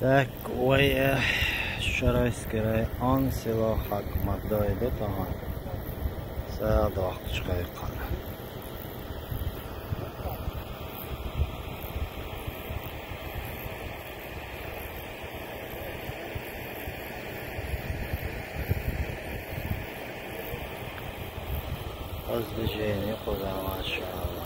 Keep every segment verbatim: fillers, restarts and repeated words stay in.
Так, вай, э, Шарайский район, село Хьакиматдой ду тахана. Сагӏа дохкучу кхайкхина. Аз движение кхуза, машалла.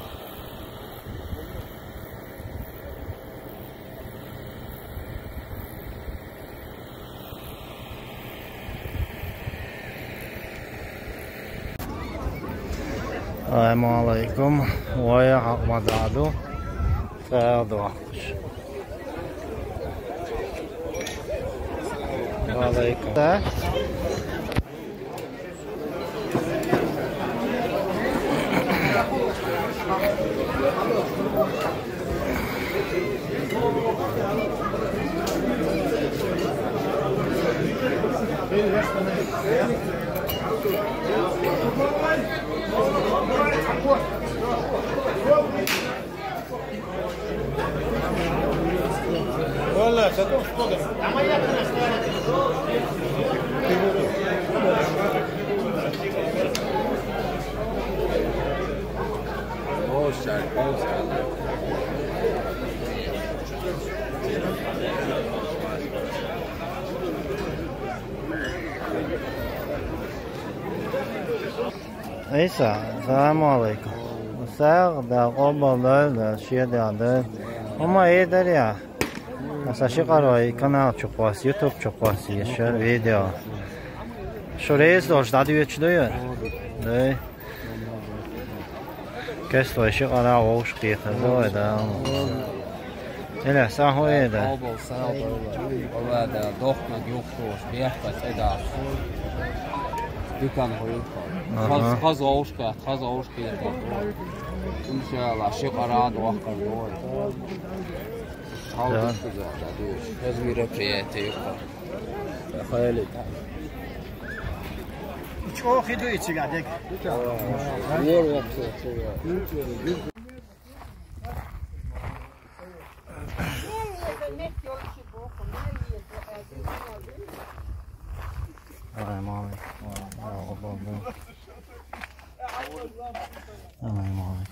Салам алейкум. Вай, Ахмад Аду. Сагӏа дохкуш. Ва алейкум. Да? Иса, салам алейкум. Сагӏа да, къобал да, да, шеда да. Хӏума э дар я. Аса ши къарай канал чукъвас, YouTube чукъвас, ешар видео. Шу рейс долуш дӏадоьчу ду ю? Дай. Кеслой ши къара вовш кхетар ду вай, да. Эля, сагӏа хӏу э да? Къобал, сагӏа хӏу э да. Вала да, дохкнаг юхтош, бехка цӏедас. Дикан хӏу ю. Аха. Хаз, хаз вовш кхет, хаз вовш кхетар. Иншалла, ши къара дохкар ду вай. Хьал душкуза, да, душ. Хаз мероприятие ю-кх. Хайли. Чӏохи ду и цига дег. Вор вакса цига. Ай, мамай. Ай, мамай.